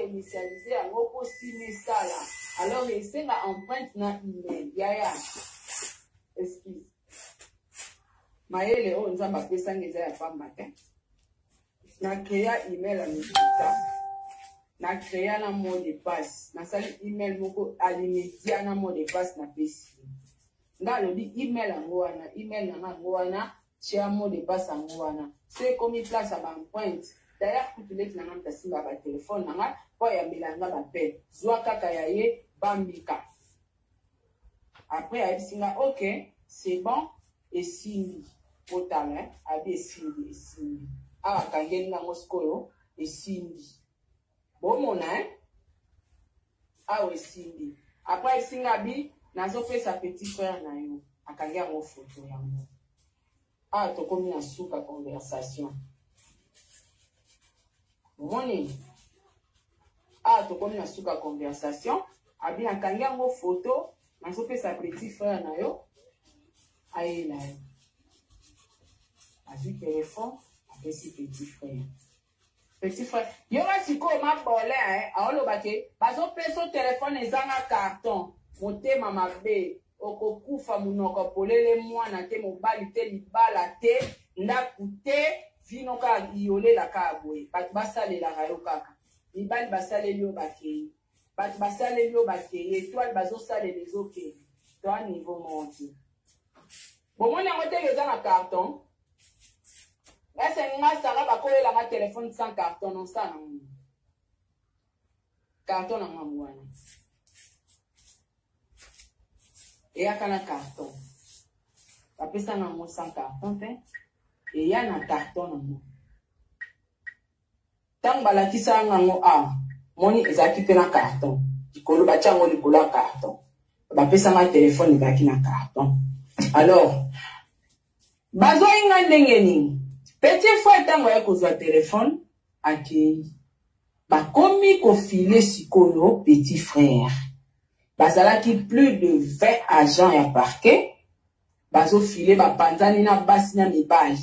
réinitialiser yango mpo sima esala. Alors esenga empreinte na email. Yaya, excuse. Mayele oyo Nzambe apesanga eza ya pamba te. Na créa email ya lokuta. Na créa na mot de passe. Nasali email moko alimedia na mot de passe napesi ye. Nga alobi email yango wana, email na nga yango wana, tia mot de passe yango wana. So ekomi place ya ba empreinte. D'ailleurs kutu leki na nga moto asimbaka ba telefone na nga mpo ayambela nga ba appel. Zwa kaka ya ye bambika. Après ayebisi nga ok, c'est bon, esimbi. Botala eh, abi esimbi, esimbi. Awa akangeli nga yango sikoyo, esimbi. Bomona eh? Awa esimbi. Après ayebisi nga abi nazopesa petit frère na yo. Akangi yango photo yango. Awa tokomi na suka conversation. Omoni? Awa tokomi na suka conversation. Abi nakangi yango photo, nazopesa petit frère na yo ayela yo. Azwi telefone, apesi petit frère. Petit frère, yoka sikoyo mabole eh, aoloba ke bazopesa telefone ezanga carton, motema mabe, okokufa munoko polele mwana te mobali te libala te ndaku te vino kaka iyolela kaka boye bato basalelaka yo kaka mibali basaleli yo bakei bato basaleli yo bakei etoile bazosalela ezokende toa niveau moko te bomoni yango teke eza na carton ese nga sara bakoyela nga telefone sans carton nosala nango carton na ngambo wana eyaka na carton bapesa nga yango sans carton te eya na carton nango ntango balakisa nga yango awa moni ezalaki mpe na carton likolo batya yango likolo ya carton bapesa nga telefone ezalaki na carton alors bazwaki nga ndenge nini petit frère ntango aye kozwa telefone akei Bakomi ko filer sikoyo petit frère. Bazalaki plus de 20 agents ya parquet bazo filer bapanzani na basi na mibali.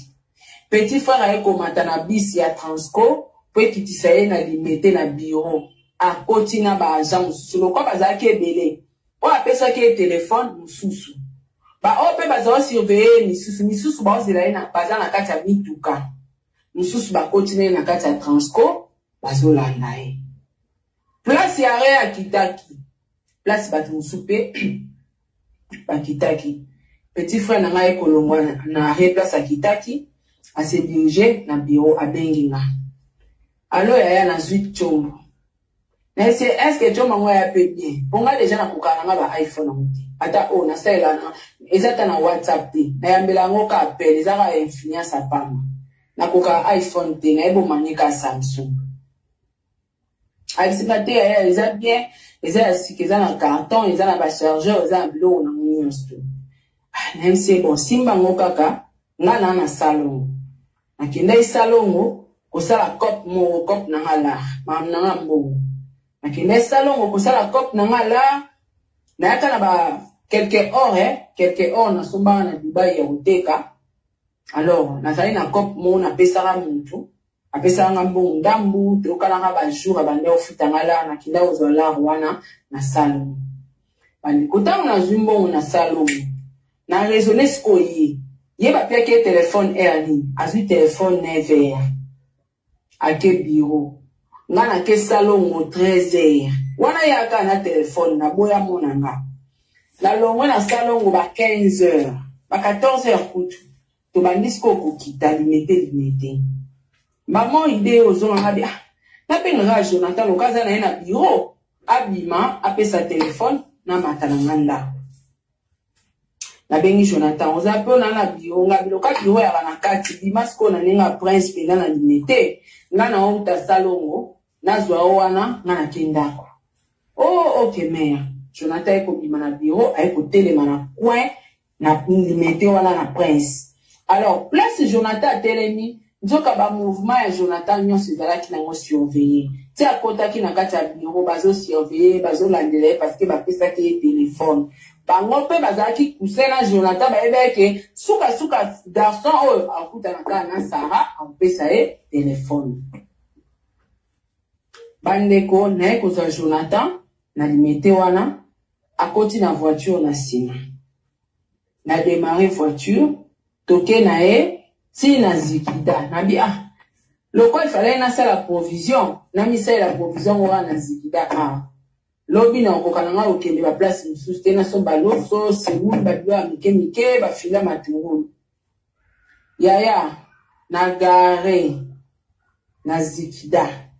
Petit frère aye komata na bus ya Transco po ekitisa ye na Limete na bureau. Akoti na ba agents mosusu lokola bazalaki ebele. Oyo apesaki ye telephone mosusu. Ba oyo pe bazao surveiller ye misusu, misusu baozela ye na baza na kati ya mituka. Mosusu bakoti na ye na kati ya transco bazolanda ye. Place ya arret akitaki, place bato mosusu mpe bakitaki. Petit frère na ngai kolongwa na arret place akitaki, ase dirige na bureau abengi nga. Allo yaya nazwi tshombo. Mais c'est est-ce que tshombo yango aya mpe bien? Mpo nga deja nakokaka na nga ba iPhone yango te. Ata oyo nasalela na eza ata na WhatsApp te. Nayambela yango ka appel, eza kaka influence ya pamba. Nakokaka iPhone te, nayebi omanie ka Samsung. Ayebisi nga te yaya eza bien, eza ya sika, eza na carton, eza na ba chargeur, eza na biloko nango nyonso to. Ah, nayebisi ye bon, simba yango kaka, nga na na salongo. Nakendaki salongo kosala cop moko, cop na nga lar, makambo na nga mbongo. Nakendaki salongo kosala cop na nga lar, nayaka na ba quelque or eh, quelque or nasombaka na Dubai ya koteka. Alors, nazali na cop moko napesaka mutu, apesaka nga mbongo ndambu, toyokanaka ba jour abanda kofuta nga lar, nakendaki kozwa lar wana na salongo. Bandeko, ntango nazwi mbongo na salongo, Na raisonner sikoyo ye. Ye bapiaki ye telephone heure nini? Azui telephone 9 heures. Ake bureau. Nga nake salongo 13 heures. Wana ye aka na telephone naboya amona nga. Nalongwe na salongo ba 15 heures. Ba 14 heures kutu. Tobandi sikoyo kokita limete limete. Maman idee ozonga nga bi ah nabenga kaka Jonathan loka aza na ye na bureau abima apesa telephone namata na nga ndako. Nabengi Jonathan, oza pe ona na bureau, nga biloka bureau yaka na kati, bima sikoyo na ndenge ya prince mpenza na limete, nga na outa salongo, nazwa yo wana, nga nake ndako. Oh, ok mère. Jonathan aye kobima na bureau, aye kotelema na coin na limete wana na prince. Alors, place Jonathan atelemi, nzoka ba mouvement ya Jonathan nyonso ezalaki nango surveiller. Ti akotaki na kati ya bureau, bazo surveiller, bazolandela ye parce que bapesaki ye telephone. Bango pe bazalaki cousin na Jonathan, bayebaki ke suka suka garçon oyo akutana kaka na Sarah, akopesa ye telephone. Bandeko, naye kozwa Jonathan na limete wana, akoti na voiture na nsima. Na demarre voiture, toke na ye ti na Zikida. Nabi ah, lokola ifalaki nasala provision, namisalela provision ngo wana na Zikida ah. Lobi nakokoka na ngai kokende ba place mosusu te, nasomba loso, semoule, ba biloko ya mike mike, ba fila matungulu. Yaya, na gare na Zikida.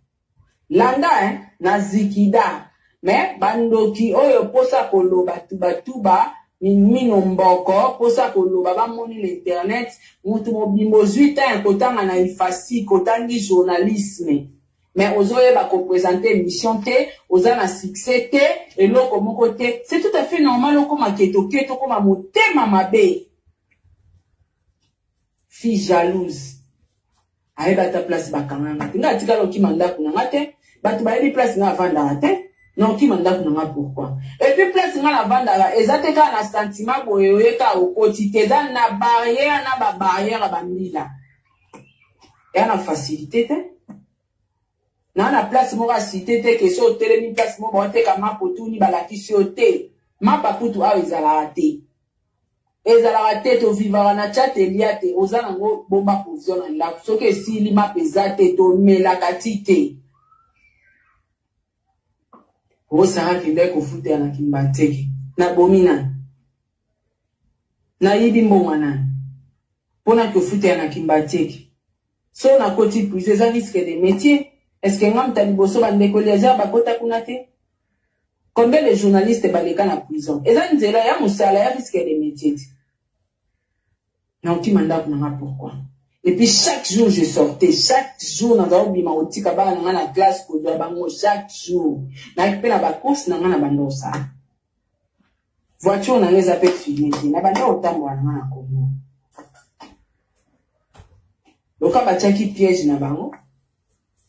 Landa hein, na Zikida. Mais bandoki oyo posa koloba tuba tuba mino mboko posa koloba bamoni na internet mutu mobimba ozwi temps ya kotanga na ifasi kotangi journalisme mais ozoyeba ko presenter emission te oza na succès te eloko moko te c'est tout à fait normal okoma keto keto okoma motema mabe fille jalouse ayeba ata place bakanga nga te nga atikala okima ndako na nga te bato bayebi place nga avandaka te na okima ndako na nga pourquoi epuis place nga navandaka eza te kaka na sentiment boye oye kaka okoti te eza na barrière na babarrière ya bambila eya na facilité te na na place moko ya cité te ke so otelemi place moko baoteka mapa otuni balakisi yo te mapa kutu awa ezalaka te ezalaka te tovivaka na chat elia te oza nango bomba provision na ndako soki esili mapa eza te tomelaka ti te osara akendaki kofutela na kimbanseke nabomi nani nayibi mbongo nani mpo na kofutela na kimbanseke so nakoti prison eza risque de métier est ce que nga moto ya liboso bandeko eliezer bakota kuna te combien de journaliste baleka na prison eza nzela ya mosala ya risque de métier te naokima ndako na nga pourquoi et puis chaque jour je sortais chaque jour naza kobima kotika bana na nga na classe kozwa bango chaque jour nayaki mpe na bacourse na nga na banda osala voiture na nga eza mpe filme te na banda kotambola na nga na congo loka batiaki piège na bango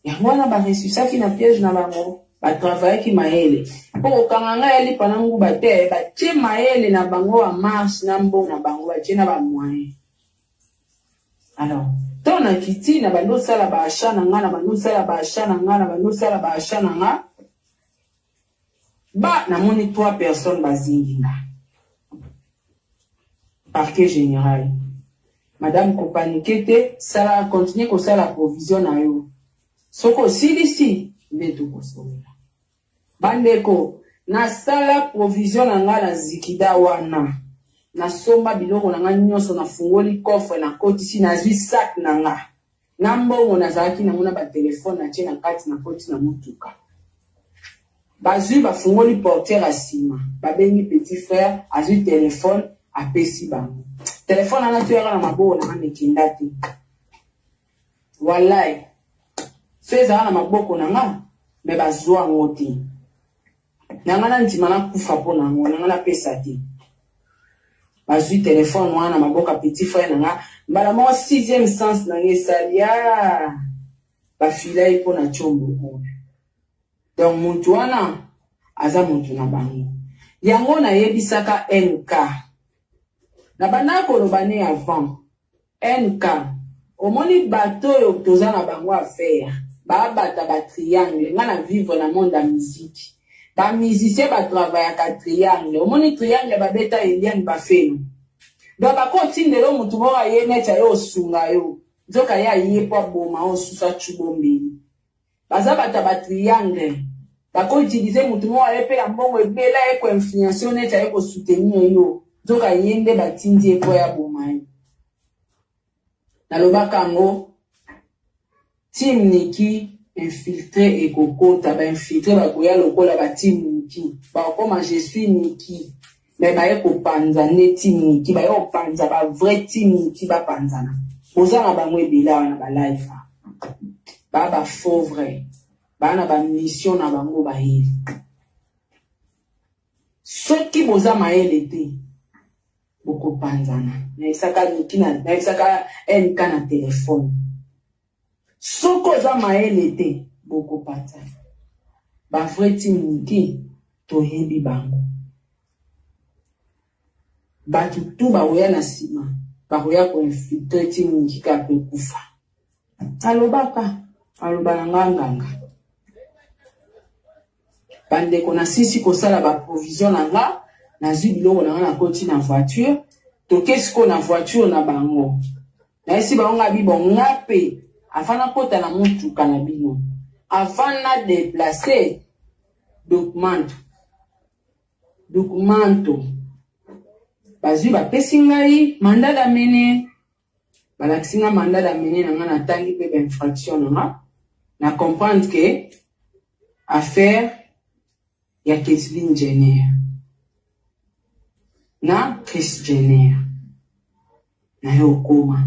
yango wana baresusaki na piège na bango batravayaki mayele mpo kokanga ngai ya lipa na nguba te batie mayele na bango ya marche na mbongo na bango batie na bamoyen alors ntango nakiti na bandi osala baachat na ngai na bandi osala baachat na ngai na bandi osala baachat na ngai ba namoni trois personnes bazingi nga parquet général madame kopanike te sala continue kosala provision na yo soki osilisi nde tokosolola bandeko nasala provision na ngai na zikida wana nasomba biloko na ngai nyonso nafungoli coffre nakotisi nazwi sac na nga na mbongo nazalaki nango na batelefone natie na kati na koti na motuka bazwi bafungoli portiere ya nsima babengi petit frère azwi telefone apesi bango telefone wana toyaka na maboko na nga mekinda te walai so ezala na maboko na nga me bazwa yango te na nga nandima nakufa mpo na yango na nga napesa te bazwi telefone wana na maboko ya petit frère na nga mbala moko sixième sens na nga esali a bafila ye mpo na tshombo oyo donc motu wana aza motu na bango yango nayebisaka nk na bandaka koloba ne avant NK, omoni bato oyo toza na bango affaire babata ba triangle nga na vivre na monde ya musique ba musicien ba travaillaka triangle omoni triangle babeta Eliane Bafeno donc bakotindela yo motu moko aye neti aye osunga yo nzoka ye aye mpo aboma oyo susu acubo mbeli baza bato ya ba triangle bako utiliser motu moko aye mpe na mbongo ebele aye ko influence yo neti aye ko soutenir yo nzoka ye nde batindi ye mpo ya boma ye nalobaka yango team niki infiltre ekokota bainfiltre bakoya lokola ba team niki bakokoma je suis niki me baye kopanza nde team niki baye kopanza ba vrai team niki bapanzana boza na bango ebele awa na balive baa ba faux vrai baa na bamission na bango bayeli soki boza mayele te bokopanzana nayebisaka niki nayebisaka nk na telefone soki oza mayele te bokopanzana ba vrai team niki toyebi bango bato tu bakoya na nsima bakoya koinfiltre team niki kaka ekufa alobaka aloba na nga nganga. Bandeko, nasilisi kosala ba provision na nga, nazwi biloko na nga, nakoti na voiture, toke sikoyo na voiture na bango. Nayesi bango nga bi bon nga pe avant nakota na motuka na bino, avant na deplacer documento, documento bazwi bapesi ngai mandat d'amener. Balakisi nga mandat d'amener na nga, natangi pe ba infraction na nga, na comprendre que affaire ya Caitlyn Jenner na Kris Jenner naye okoma.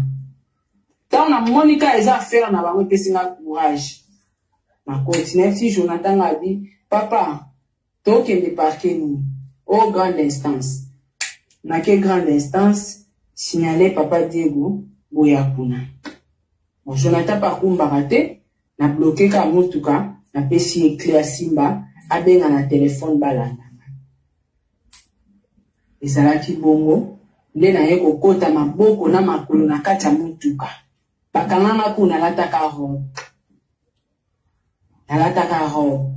Ntango namoni kaka eza affaire na bango, epesi nga courage, nakoti. Nayebisi Jonathan, nga abi papa tokende parquet nini o grande instance. Nake grande instance, signale papa Diego boya kuna. Bon, Jonathan mpe akumbaka te, na bloke kaka motuka, napesi ye clé asimba, abenga na telefone balanda nga. Ezalaki bongo nde naye kokota maboko na makolo na kati ya motuka. Bakanganga kuna, nalataka robe. Nalataka robe.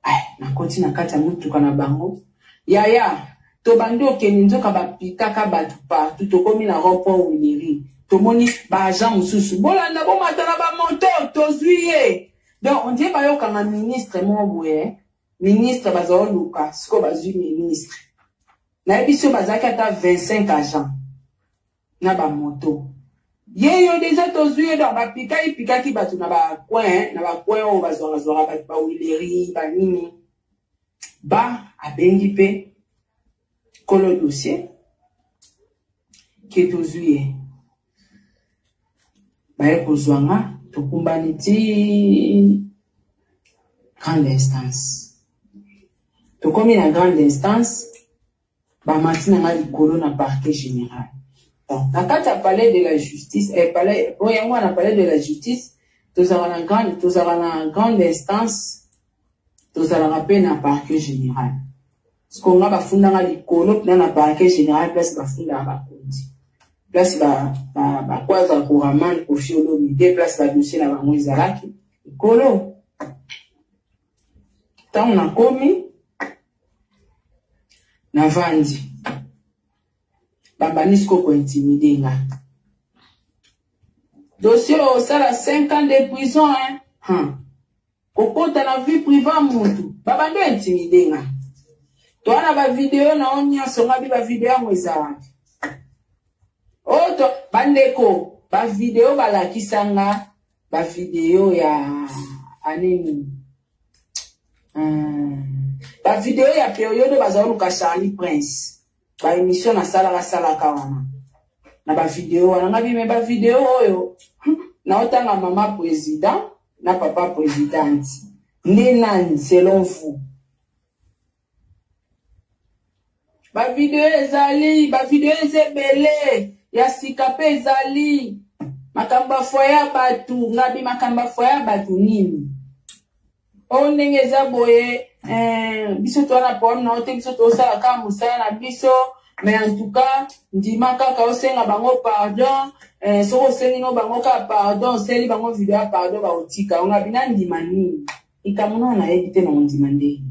Ay, nakoti na kati ya motuka na bango. Yaya, tobandi okende, nzoka bapikaka bato partout. Tokomi na rond-point Huilerie. Tomoni ba agent mosusu. Bolanda, bomata na ba moto, tozwi ye. Donc, on dirait bayokanga ministre moko boye. Ministre bazoluka, sikoyo bazwi ministre. Nayebi soki bazalaki ata 25 agents na ba moto. Ye yo deja tozwi ye, donc bapikaki pikaki bato na ba coin, na ba coin oyo bazwaka zwaka bato ba Huilerie, ba nini. Ba abengi pe kolo dossier ke tozwi ye. Baye kozwa nga, tokumbani ti grande instance. Tokomi na grande instance, bamati na nga likolo na parquet général. Donc, na kati ya palais de la justice, palais, bon, yango wana palais de la justice, tozalaka na grande instance, tozalaka pe na parquet général. Sikoyo nga bafundanga likolo mpena na parquet général, place bafundaka bakonzi, place bakwaza Koraman, Koffi Olomide, place ba dossier na bango ezalaki likolo. Ntango nakomi, navandi, babandi sikoyo kointimider nga. Dossier oyo osala 5 ans de prison, hein? Kokota na vie privée mutu, babandi ointimider nga. Toa na bavideo na yo nyonso, nga bi bavideo yango eza wapi? Oyo to bandeko, bavideo balakisa nga, bavideo ya anini, bavideo ya periode baza koluka Charlie Prince, ba émission nasalaka salaka wana na bavideo wana. Nga bime bavideo oyo naotanga mama président na papa présidente nde nani selon vous? Bavideo ezali, bavideo eza ebele ya sika mpe ezali makambo ya foyer ya bato. Ngabi makambo ya foyer ya bato nini oyo ndenge eza boye, biso toza na problème na yo te, biso tozosala kaka mosala na biso. Mais en tout cas, ndima kaka osenga bango pardon. Soki osengi no bango kaka pardon, oseli bango video ya pardon, bakotika yo. Ngabi na ndima nini? Likambo nano nayebi te na ondima ndenge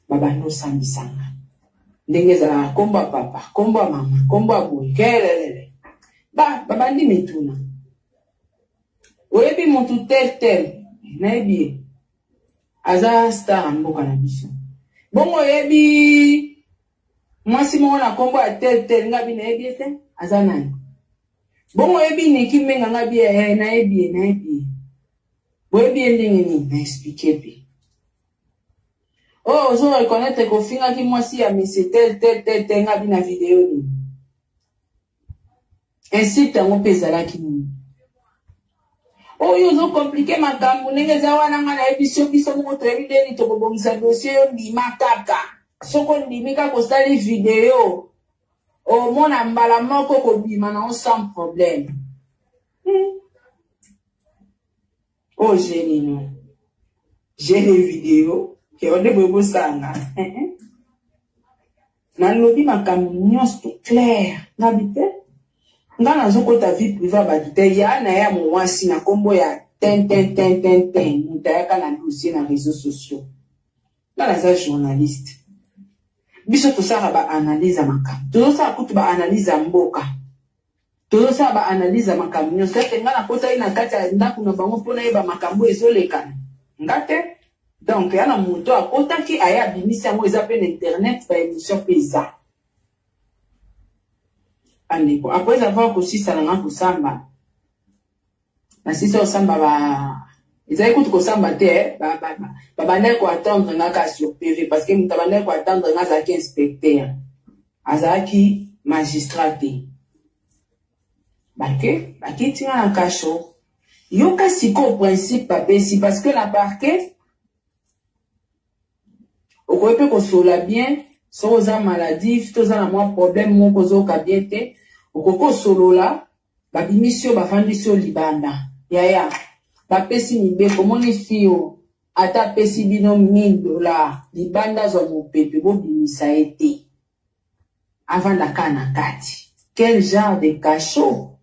babandi osambisanga ndenge ezalaka, nkombo ya papa, nkombo ya mama, nkombo ya boye, kelelele. Ba babandi mituna: oyebi motu tel tel? Nayebi ye, aza star ya mboka na biso. Bongo oyebi mwasi moko na nkombo ya tel tel? Ngabi nayebi ye te, aza nani? Bongo oyebi Niki Mbenga? Ngabi nayebi ye, nayebi ye. Boyebi ye ndenge nini? Na expliquer mpe oyo ozo reconnaître kofingaki mwasi ya monsieur tel tel tel tel. Ngabi na video nini? Insulte yango mpe ezalaki nini? Oyo ozocompliquer makambo ndenge eza wana, ngai nayebi so biso moko toyebi ndeni tokobongisa dossier. Yo ndima kaka, soki ondimi kaka osali video, omona mbala moko kobima nango sans problème. Oyo j'ai nino, j'ai les vidéos yo nde boye bosanga. Nalobi makambo nyonso clair, ngabi te nga nazokota vie privée ya bato te. Ya na ya mwasi na nkombo ya Tin tin tin tin tin moto ayaka na dossier na réseaux sociaux. Nga naza journaliste. Biso tosalaka ba analyse ya makambo. Tozosala kutu ba analyse ya mboka. Tozosala ba analyse ya makambo nyonso. Ete nga nakotaki na kati ya ndako na bango mpo nayeba makambo ezolekana. Nga te. Donc ya na moto akotaki aye abimisi yango eza mpe na internet ba émission mpe eza. Bandeko, après avoir kosisa na nga kosamba, nasisi kosamba ba ezali kutu kosamba te eh, babandaki koattendre nga kaka sur PV parce que moto abandaki koattendre nga azalaki inspecteur, azalaki magistrat te. Bake bakiti nga na kasho. Yoka sikoyo principe bapesi parce que na parquet okoki mpe kosolola bien soki oza maladif to oza na mwa problème moko ozoyoka bien te, okoki kosolola. Babimisi yo, bafandisi yo libanda. Yaya, bapesi mibeko, omoni fio ata apesi bino 1000 dollars libanda azwa mopepe, bobimisa ye te, avanda kaka na kati. Quel genre de cachot?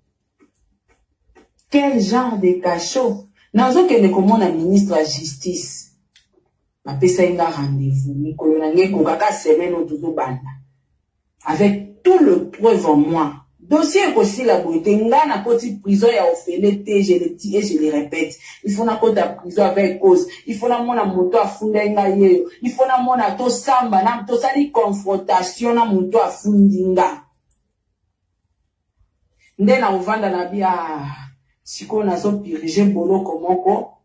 Quel genre de cachot? Nazokende komona ministre ya justice, bapesaki nga rendez-vous mikolo na ngai ekokaka semaine oyo tozobanda, avec tout le preuve en moi. Dossier ekosila boye te. Nga nakoti prison ya ofele te, je le dis et je le répète. Il faut nakota prison avec cause, il faut namona moto afundai ngai yeyo, il faut namona tosamba na tosali confrontation na moto afundi nga nde na kovanda na bi. Ah, sikoyo nazopurge boloko moko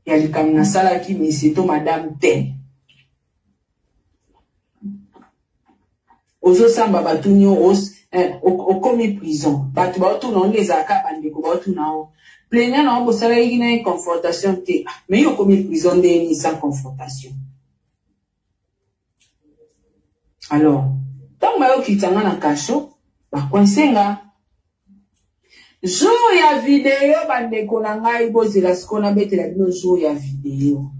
ya likambo nasalaki monsieur to madame te. Ozosamba, batuni yo, okomi prison, bato baotuna o nde ezalaka, bandeko baotuna o plaignant na o bosalaki na ye confrontation te. Ah, mais yo okomi prison ndeni sans confrontation? Alors ntango bayokita nga na kasho, bacoincer nga jour ya video. Bandeko na ngai, bozela sikoyo nabetela bino jour ya video.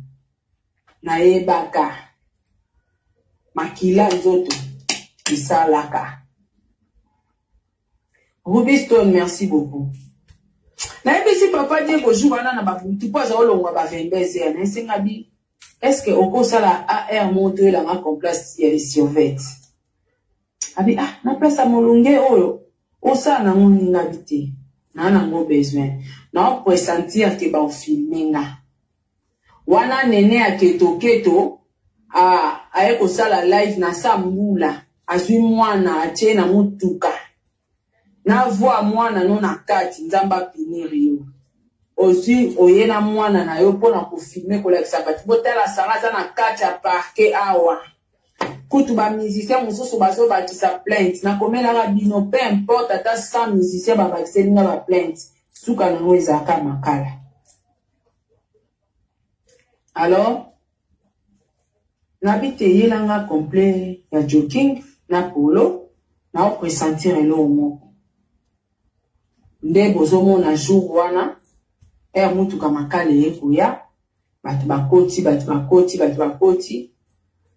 Nayebaka makila nzoto esalaka. Ruby Stone, merci beaucoup. Nayebisi papa Diego jour wana na babutu mpo aza olongwa ba 22 heures, nayesenga bi: est ce que okosala ar moko toyelanga complet ya survêt? Abi: ah, na place ya molunge oyo osala nango ninga bi te, naa nango besoin, nao pressentir ke baofilmer nga wana. Nene ya ketoketo aye kosala live na sa mbula, azwi mwana atie na motuka na voi mwana no na kati. Nzambe apunir yo. Ozwi oye na mwana na yo mpona kofilmer, kolakisa bato: botala, Sara aza na kati ya parquet awa. Kutu bamusicien mosusu bazobakisa plainte. Nakomelaka bino, peu importe ata 100 musicien babakiseli nga baplainte, suka nango ezalaka makala. Alors nabi te, yelanga complet ya jogging na polo, naopressentir eloko moko. Nde bozomona jour wana ere mutuka makala eye koya, bato bakoti, bato bakoti, bato bakoti,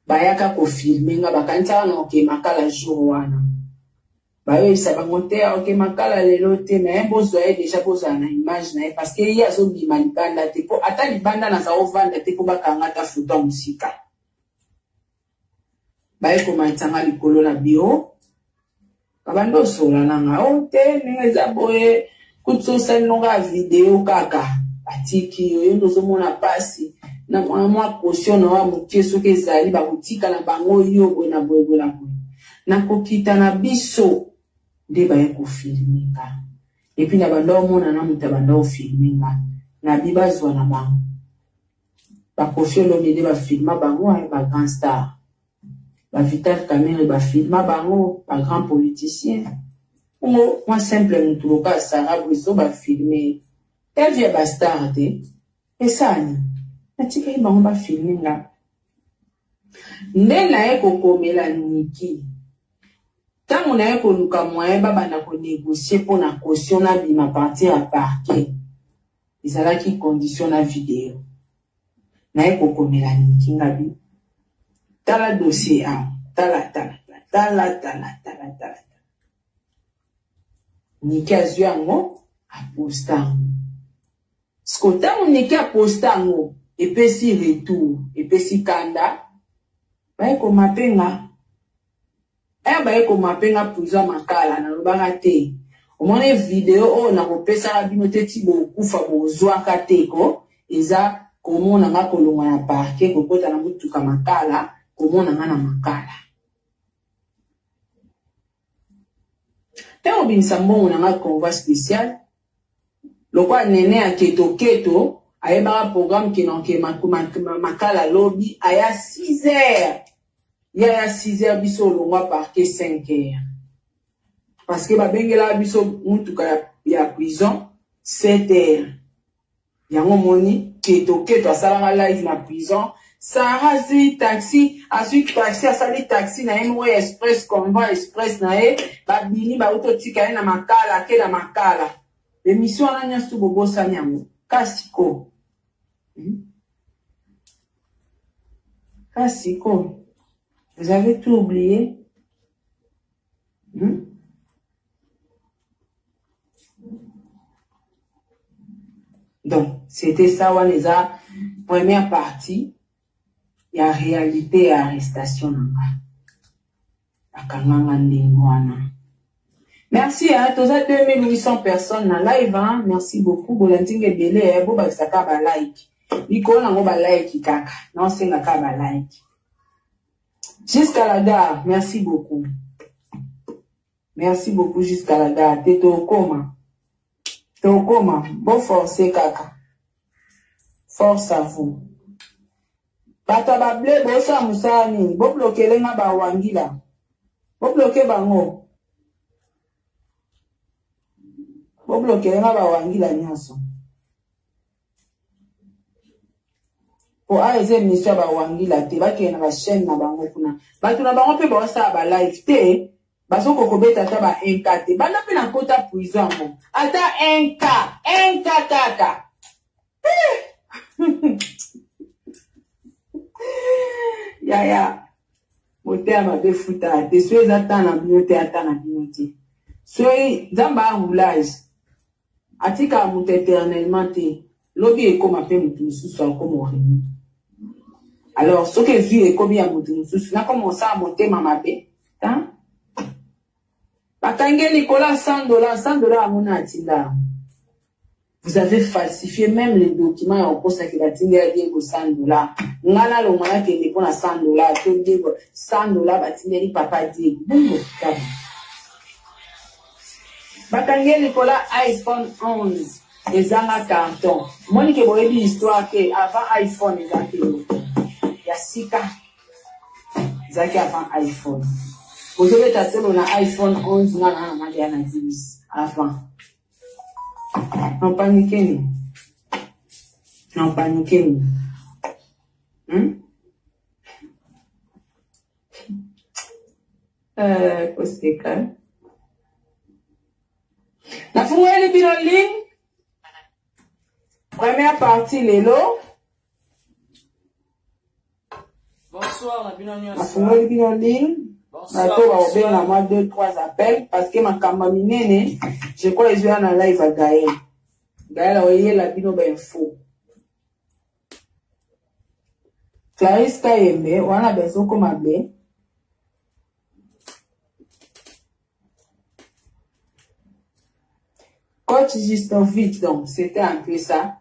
bayaka kofilmer nga. Bakanisaka na oke makala jour wana. Bayoyebisa bango te oke makala lelo te, me bozwa ye déjà, bozala na image na ye parce que ye azobima libanda te, mpo ata libanda naza ovanda te mpo bakanga ata foto ya mosika. Baye komatisanga likolo na bureau, babandi osola na nga o te ndenge eza boye. Kutu so osali nonga ya video kaka, batiki yo. Yo nde ozomona mpasi na mwa caution na wa mokie, soki ezali bakotika na bango yo boye na boye, boye na boye. Nakokita na biso nde baye kofilmer nga. Et puis na banda omona na moto abanda ofilmer nga, nabi bazwa na bango bakofi Olomide, bafilma bango aye bagrand star, baVital Kamerhe, bafilma bango bagrand politicien. Bongo mwa simple motu lokola Sara Briso, bafilmer ya vie ya bastar te, esani natikaki bango bafilmer nga. Nde naye kokomela Niki ntango naye koluka moyen babanda konégocier mpo na caution nabima partir ya parquet, ezalaki condition na video. Naye kokomela Niki ngabi: tala dossier awa, tala, tala, tala, tala, tala, tala. Niki azwi yango, aposta yango. Siko ntango Niki aposta yango epesi retour, epesi kanda, baye komape nga. Heure baye komape nga prison ya Makala, nalobaka te. Omoni video oyo nakopesaka bino te ti bokufa bozwaka te ko eza komona nga kolongwa na parquet kokota na motuka Makala, komona nga na Makala. Ntango obimisa mbongo na nga convoi spécial lokola nene ya keto keto ayebaka programme ke nanke makala lobi aya 6 heures ye aya 6 heures biso olongwa parquet 5 heures parce que babengelaka biso mutuka ya prison 7 heures. Yango omoni keto keto asalaka live na prison. Sarah azui taxi, azui taxi, asali taxi na ye moko ya express convoi express na ye, babimi bauti otika ye na makala, ake na makala. Emission wana nyonso bobosani yango. Kasi ko. Kasi ko. Vous avez tout oublié? Donc, c'était ça, wana eza première partie ya réalité ya arrestation na nga. Bakanga nga ndenge wana. Merci, hein, toza 2800 personnes na live, hein. Merci beaucoup. Bolandi nga ebele, hein, bobakisa kaka ba like. Likolo nango ba like kaka. Naosenga kaka ba like. Jusqu'à la gare, merci beaucoup. Merci beaucoup jusqu'à la gare. Te tokoma. Tokoma, bo forcer kaka. Force à vous. Bato ya ba bleu bosala mosala nini? Bo bloquer nga ba wangila. Bo bloquer bango. Bo bloquer nga ba wangila nyonso. Po awa eza emission ya ba wangila te, bakende na ba chaine na bango kuna. Batu na bango pe baosala ba live te, bazokoka kobeta ata ba 1K te. Banda pe nakota prison yango, ata 1K, 1K kaka. Eh! Yaya, motema mabe efutaka te. Soki eza temps na bino te, ata na bino te. Soki Nzambe a roulage, Atikaka moto eternellement te, lobi ekoma pe moto mosusu akoma oremi. Alors soki ezui ekomi ya moto mosusu nakoma osala motema mabe hein? Bakangi ye likolo ya 100 dollars, 100 dollars yango na atinda yango. Vous avez falsifié même les documents ya kokosa ke batindi ya Diego 100 dollars. Nga nalongwa nakende mpo na 100 dollars to Diego 100 dollars batindeli papa Diego. Bongo kaka. Bakangi ye likolo ya iPhone 11 ezanga carton. Omoni ke boyebi histoire te, avant iPhone ezalaki eloko ya sika. Ezalaki avant iPhone. Bozobeta tolo na iPhone 11 nga na na na 12 avant. Non paniquez. Non paniquez. Koseka. Nafungoleli bino ligne. Première partie lelo. Bonsoir na bino nyonso. Nafungoli bino ligne. Bonsoir. Bato bakobenga mwa 2 3 appels parce que makambo ya minene je crois ezoya na live ya Gaël. Gaël akoyela bino ba info. Clarisse Kayembe wana bezokoma be. Coach Justovic, donc c'était un peu ça.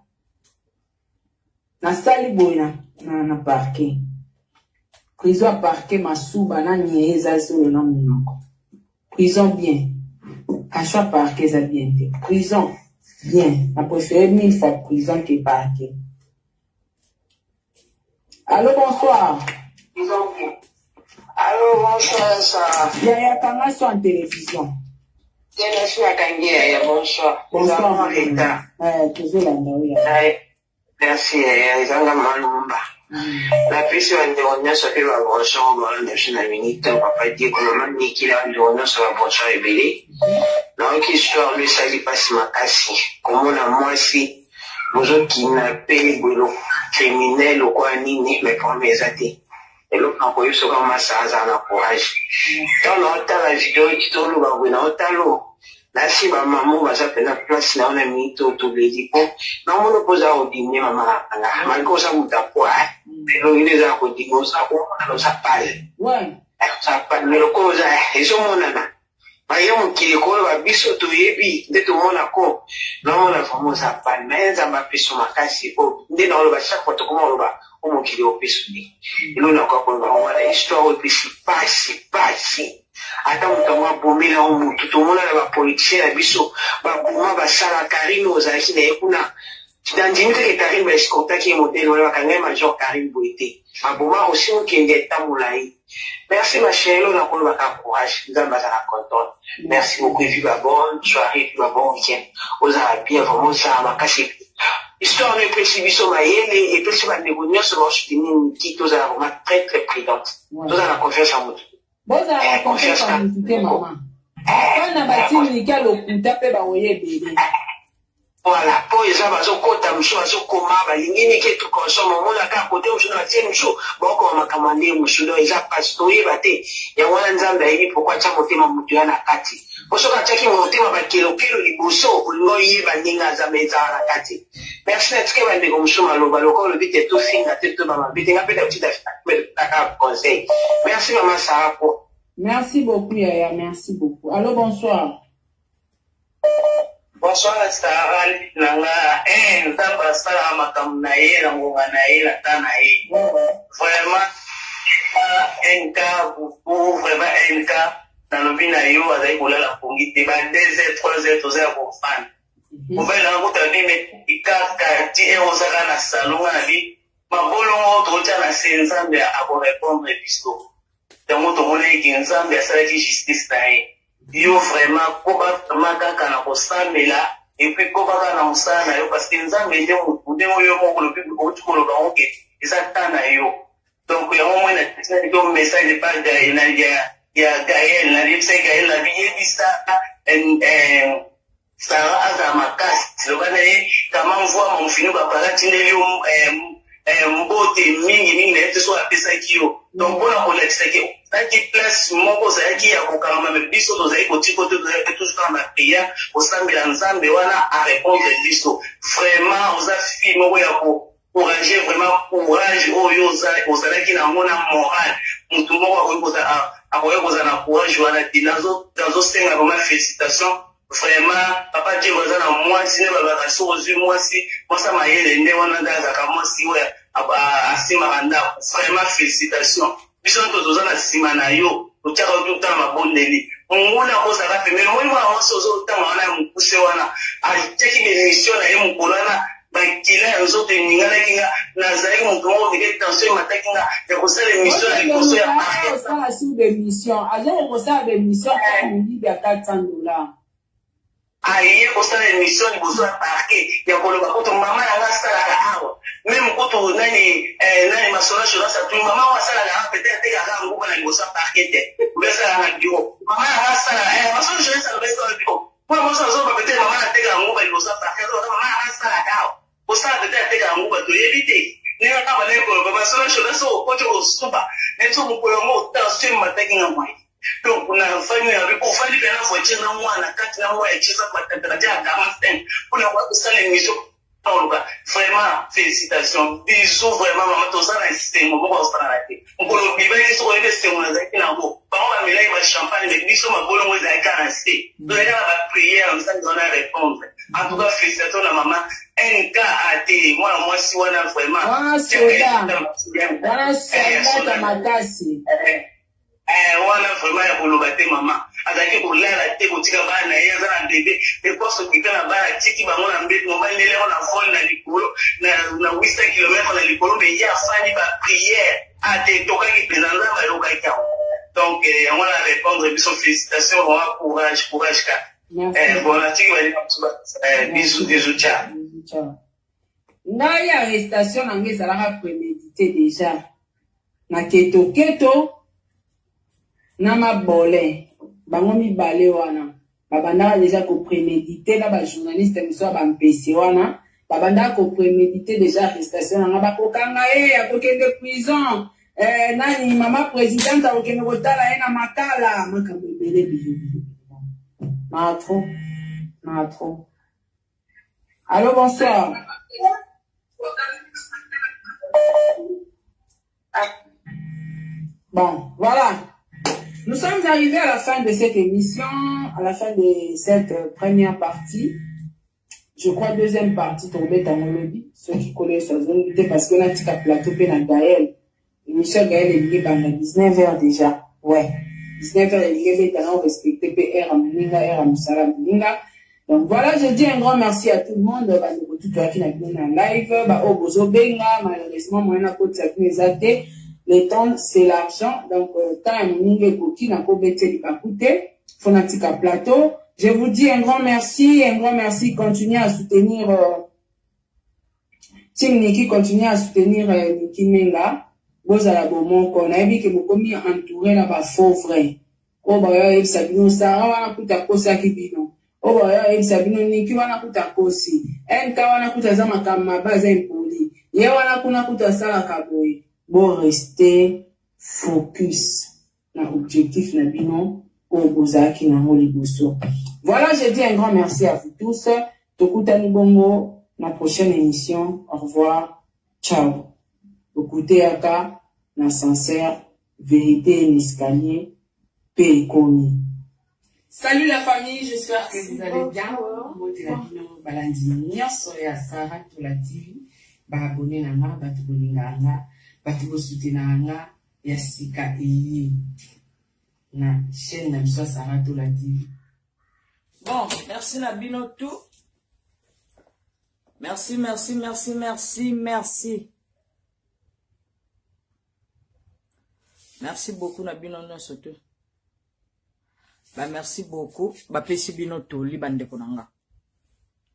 Nasali boye na, na, na parquet. Prison ya parquet masuba na nye eza zolo na monoko. Prison bien. Cachot ya parquet eza bien te. Prison bien. Na préféré mille fois prison que parquet. Allô, bonsoir. Allô, bonsoir, Sarah. Yaya kanga so en télévision. Tena si akangi yaya, bonsoir. Bonsoir. Rita. Eh, tozolanda oyo. Aye. Merci yaya, ezanga malumba. Napesi bandeko nyonso mpe ba bonsoir balanda biso na minute papa Diego, mama Nikila, bandeko nyonso ba bonsoir ebele. Nayoki histoire no esali mpasi makasi komona mwasi bozo kidnappe boye criminel lokola nini, mais problème eza te. Eloko nakoyebi soki masa aza na courage. Ntango naotala video toloba boye naotala oyo. Nasi ba maman baza pena place na yo na minute oyo toleli po namoni mpo oza kodimie mama na nga malgre oza moto ya poids elongi nde eza ya kodimie oza omonana oza pale oza pale mais lokola oza ezomonana baye mokili koloba biso toyebi nde tomona ko naomona vraiment oza pale mais nzambe apeso makasi po nde naoloba chaque fois tokoma oloba o mokili opeso nde eloko nakoka koloba wana histoire oyo epesi pasi pasi. Ata moto yango abomela yo mutu tomona na ba politiciens na biso baboma basala Carine oyo ozalaki na ye kuna nandimi te ke Carine ba escortaki ye modèle wana bakanga ye major Carine boye te baboma Rossy Mukendi eta molayi merci ma chérie oyo nakoloba kaka courage nzambe aza na controle merci beaucoup et puis ba bonne soirée et puis ba bon week-end ozala bien vraiment ozala makasi histoire oyo epesi biso mayele epesi bandeko nyonso baosoutenir Nicky tozala vraiment très très prudente tozala na confiance ya motu. Bozala na confiance na mutu te mama. Bana batindiki ya lokuta mpe bakoya ebele. Voilà, po eza bazokota mosusu bazokoma balingi nike tu consomme omona kaka kote mosusu na batie mosusu bakokoma makambo ya ndenge mosusu donc eza mpasi toyeba te yango wana nzambe ayebi pourkui atya motema moto ya na kati po soki atyaki motema bakelokelo liboso olinga oyeba ndenge aza me ezala na kati merci na tike bandeko mosusu maloba lokola olobi te tofinga te toba mabe te nga mpe dakaka conseil merci mama sara po Merci beaucoup yaya, merci beaucoup. Allô, bonsoir. Bonsoir Sarah na nga eh nzambe asalaka makambo na ye na ngonga na ye na temps na ye vraiment NK buku vraiment NK nalobi na yo azali kolala pongi te ba 2 heures 3 heures toza ya kofanda mobali nanga kuta bime kaka ti heure ozaka na salon nga na bi mabolongo totya na se nzambe akorepondre biso yango tomonaki ke nzambe asalaki justice na ye yo vraiment koba vraiment kaka na kosambela epuis koba kaka na mosala na yo parce que nzambe nde motu ndenge yo moko olobi outi koloba yango ke eza temps na yo donc yango moi natinaki yo message epa ya gael nayebisaki gael na biyebisa eh, Sarah azala makasi loba na ye kama mvua mofinu bapala atindeli yo eh, eh, mbote mingi mingi na ye te soki apesaki yo donc mpona kolakisa ke ozalaki place moko ozalaki ya kokangama me biso tozali kotiko te tozalaki toujours kaka na prière kosambela nzambe wana arépondre biso vraiment oza fille moko ya ko courage vraiment courage oyo ozalaki na yango na morale motu moko akoki kozala akoki kozala na courage wana te nazosenga vraiment félicitation vraiment papa diego aza na mwasi nde balobaka soki ozwi mwasi mwasi ya mayele nde wana nde azalaka mwasi oyo asimbaka ndako vraiment félicitation biso nyonso toza na nsima na yo totyaka yo tuta na mabondeli monguna akozalaka pembeni omoni mwana mwasi ozotanga wana ya mokuse wana atiaki bemission na ye mokolo wana makila ya nzoto eninganaki nga nazalaki moto moko ndenge tension emataki nga ya kosala emission na liboso ya parquet sur bemission azoko kosala bemission moyibi ya 400 dollars aye kosala emission liboso ya parquet ya koloba kutu mama na nga asalaka awa meme kutu nani eh, nani masolo jonas atuni mama oyo asalaka awa peut-être atekaka nguba na liboso ya parquet te obe asalaka na bureau mama na nga asalaka eh, masolo jonas alobaki na bureau mpo na mwasi azoloba peut-être mama na atekaka nguba liboso ya parquet azoloba mama na nga asalaka awa kosala peut-être atekaka nguba toyebi te ndenge kaka bandaki koloba masolo jonas oyo okoti okosuba neti mokolo yango tension emataki nga mwai donc nafandi na bi ofandi mpe na voiture na mwana kati na mwa ya cisa ba temperature ya 45 mpona koya kosala émission oluka vraiment félicitation bisous vraiment mama toza na esengo moko akosalana te mokolo bibaki soki oyebi esengo nazalaki na yango bango bamelaki bachampagne me biso mabolongo ezalaki kaka na se tozalaki na baprière nzambe wana répondre en tout cas félicitation na mama nkat mwana mwasi wana vraiment wana soda wana soda makasi Eh, wana vraiment ya koloba te mama azalaki kolala te kotika bana na ye aza na bebe mpe s'occupe na bana atiki bango na mbeto mobali ndele yango na vol na likolo na 800 km na likolo me ye afandi ba prière ate etokaki mpenza nzambe ayokaki yango donc eh, yango wana répondre biso félicitation vraiment courage courage ka eh, bon natiki balinga eh, bisous bisous ciao Ngai arrestation na ngai ezalaka premedite deja na keto na mabolin bango mibale wana babandaka deja ko premedite na ba journaliste mosusu ya bampese wana babandaka ko premedite deja arrestation na ngai bakokanga ye akokende prison eh, nani mama presidente akokende kotala ye na makala makambo ebele ebele. Mawa trop. Mawa trop. Allô, bonsoir. Bon, voilà. Nous sommes arrivés à la fin de cette émission, à la fin de cette première partie. Je crois deuxième partie tokobeta yango lobi soki kolo yesu azongi te parce que natika plateau mpe na Gaël. Émission Gaël elingi ebanda 19 heures déjà. Ouais. 19 heures elingi ebeta na respecter mpe heure ya moninga, heure ya mosala ya moninga. Donc voilà, je dis un grand merci à tout le monde. Bandeko tout toyaki na bino na live, ba oyo bozobenga, malheureusement moyen nakotisa bino eza te. Le temps c'est l'argent, donc euh, temps ya moninga ekoki nakobetisa libaku te. Faut natika plateau. Je vous dis un grand merci, un grand merci. Continuez à soutenir euh, Team Niki, continuez à soutenir euh, Niki Menga. Bozala bomoko. Nayebi ke bokomi entouré na ba faux vrai. Oyo baoyo ayebisa bino Sarah wana kuta akosaki bino. Oyo baoyo ayebisa bino Niki wana kuta akosi. NK wana kuta aza makambo mabe aza impoli. Ye wana kuna kuta asalaka boye. Bo rester focus. na objectif na bino oyo bozalaki nango liboso. Voilà, je dis un grand merci à vous tous. Tokutani bongo na prochaine émission. Au revoir. Ciao. Okuteyaka na sincère vérité en escalier pe ekomi. Salut la famille, j'espère que vous allez bien. Mbote na bino balandi nyonso ya Sarah Tola TV, ba abonné na nga, bato bolingaka nga, bato bosutenaka nga, ya sika eye na chaîne na biso ya Sarah Tola TV. Bon, merci na bino tout. Merci, merci, merci, merci, merci. Merci beaucoup na bino nyonso tout. Ba merci beaucoup. Bapesi bino toli bandeko na nga.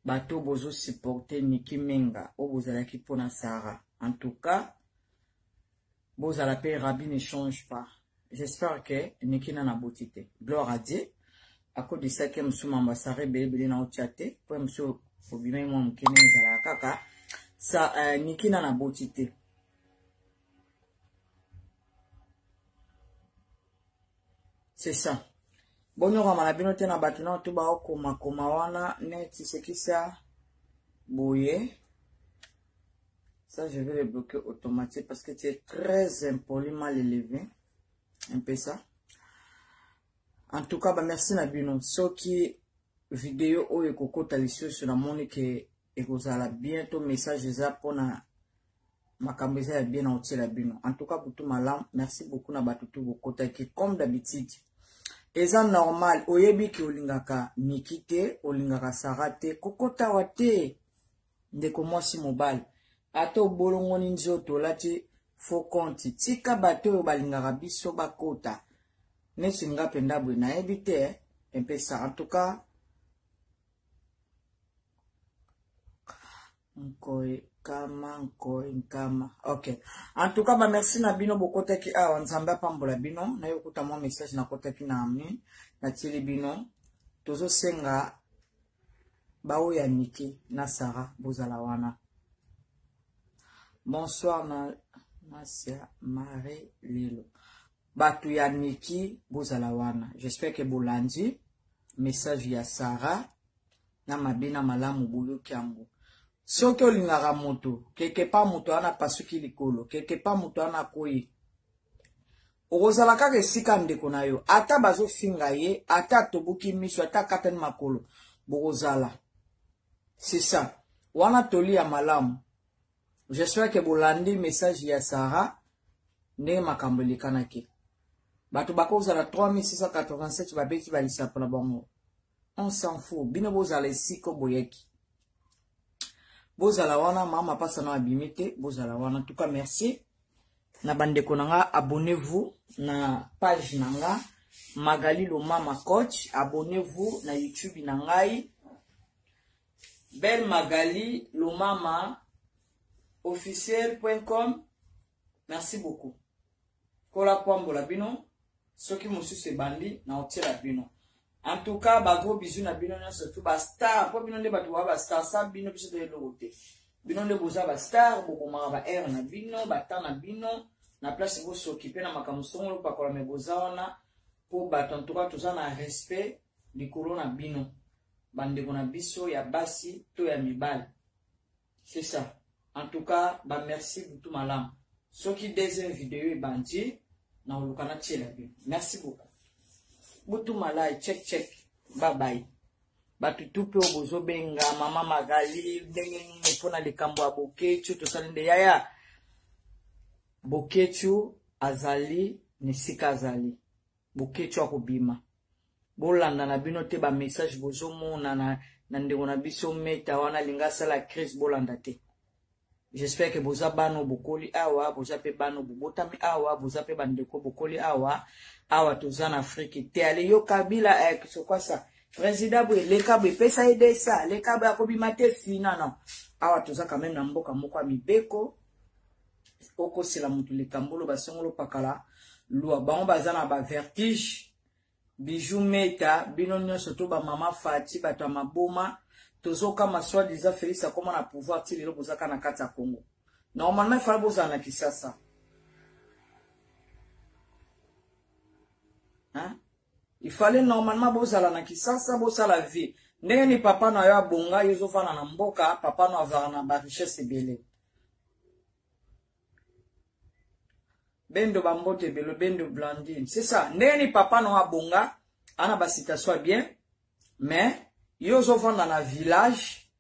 Bato bozo supporter Niki Menga oyo bozalaki mpo na Sarah. En tout cas, bozala pe rabbi ne change pas. J'espère que Niki na naboti te. Gloire à Dieu. Akodisaki mosusu mambo ya Sarah ebele ebele na otya te. Po mosusu obimaki mwa moke ndenge ezalaka kaka. Sa, Niki na naboti te. C'est ça. Bonyokama na bino te na bato na to baokomakoma wana neti sekisa boye. Ça, je vais le bloquer automatique parce que tu es très impoli, mal élevé. Un peu ça. En tout cas, bah, merci na bino. Soki vidéo oyo ekokota lisusu namoni ke ekozala bientôt message eza mpona makambo eza ya bien na otiela bino. En tout cas, butu malamu. Merci beaucoup na bato tu bokotaki comme d'habitude. Eza normal, oyebi ke olingaka Niki te, olingaka Sarah te, kokota wa te. Ndeko mwasi mobali, ata obolongoni nzoto olati faux compte, tika bato oyo balingaka biso bakota. Neti nga mpenza boye nayebi te, un peu ça. En tout cas, nkoi kama nkoi nkama. Ok. En tout cas, ba merci na bino bokotaki awa, Nzambe apambola bino. Nayo kuta mwa message nakotaki na ami, natieli bino. Tozosenga baoyo ya Niki na Sarah bozala wana. Bonsoir na Nasia Marie Lelo. Bato ya Niki bozala wana. J'espère que bolandi message ya Sarah na mabe na malamu boyoki yango. Soki olingaka moto, quelque part moto wana apasuki likolo, quelque part moto wana akoyi. Okozala kaka esika ndeko na yo, ata bazofinga ye, ata atoboki miso, ata akatani makolo, bokozala. C'est ça. Wana toli ya malamu. J'espère que bolandi message ya Sarah ndenge makambo elekanaki. Bato bakozala 3687 babeti balisapo na bango. On s'en fout. Bino bozala esika boyaki. Bozala wana, mama pasa na abimi te, bozala wana. En tout cas, merci. Na bandeko na nga, abonnez-vous na page na nga Magali Lomama Coach, abonnez-vous na YouTube na ngai Belle Magali Lomama officiel.com. Merci beaucoup. Kola pambola bino, soki mosusu ebandi na otiela bino. En tout cas, ba gros bisous na bino nyonso tout ba star, po bino nde bato ba ba star, sa bino biso to eloko te. Bino nde boza ba star, bokomaka ba air na bino, ba temps na bino, na place bo s'occuper na makambo songolo pakola me boza wana po bato en tout cas toza na respect. likolo na bino bandeko na biso ya basi to ya mibali. C'est ça. En tout cas, ba merci butu malamu. Soki deuxième vidéo ebandi, na oluka na tiela bino. Merci beaucoup. Butu malai, check check. Bye bye. Bato tu mpe oyo bozobenga mama Magali ndenge nini mpo na likambo ya Boketshu, tosali nde yaya Boketshu azali na esika azali. Boketshu akobima. Bolanda na bino te ba message bozomona na, na ndeko na biso Meta wana alinga asala crise, bolanda te. J'espère que boza bano bokoli awa, boza pe bano bobotami awa, boza pe bandeko bokoli awa. Awa toza na Afrique te. Ale yo Kabila, eh, c'est quoi ça? Président boye, leka boye, pesa ye desa, leka boye akobima te fina non. Awa toza quand même na mboka moko ya mibeko. Okosela mutu likambo lo basongolo pakala lua bango baza na ba vertige. Bijou Meta, bino nyonso to ba mama Fati, bato ya maboma, tozokama soit disant Félix akoma na pouvoir ti lelo bozaka na kati ya Congo. Normalement il fallait bozala na Kinshasa. Hein? Il fallait normalement bozala na Kinshasa, bosala vie. Ndenge ni papa na yo abonga, yo ozofanda na mboka, papa no azala na ba richesse ebele. Bendo bambote ebele, Bendo Blandine. C'est ça. Ndenge ni papa no abonga, ana ba citation ya bien, mais yo ozofanda na village,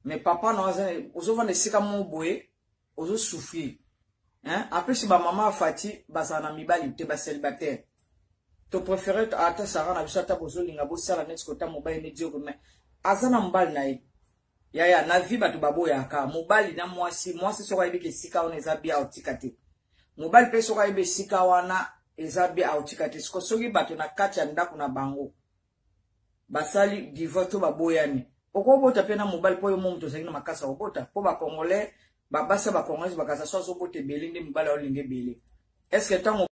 mais papa no ozofanda esika moko boye, ozo souffrir. Hein? En plus ba mama Fati bazala na mibali te, ba célibataire. To préférer ata Sarah na biso ata bozolinga bosala neti kota mobali ne Diogo, mais aza na mobali na ye. Yaya na vie bato baboyaka mobali na mwasi, mwasi soki ayebi ke esika wana eza bien aotika te, mobali mpe soki ayebi esika wana eza bien aotika te. Siko soki bato na kati ya ndako na bango basali divorce to baboyani, okobota mpe na mobali mpo yo mo moto ozalaki na makasi ya kobota. Mpo bacongolais babasi ya bacongolais bakasa so azobota ebele nde mobali aolinga ebele. Est ce que ntango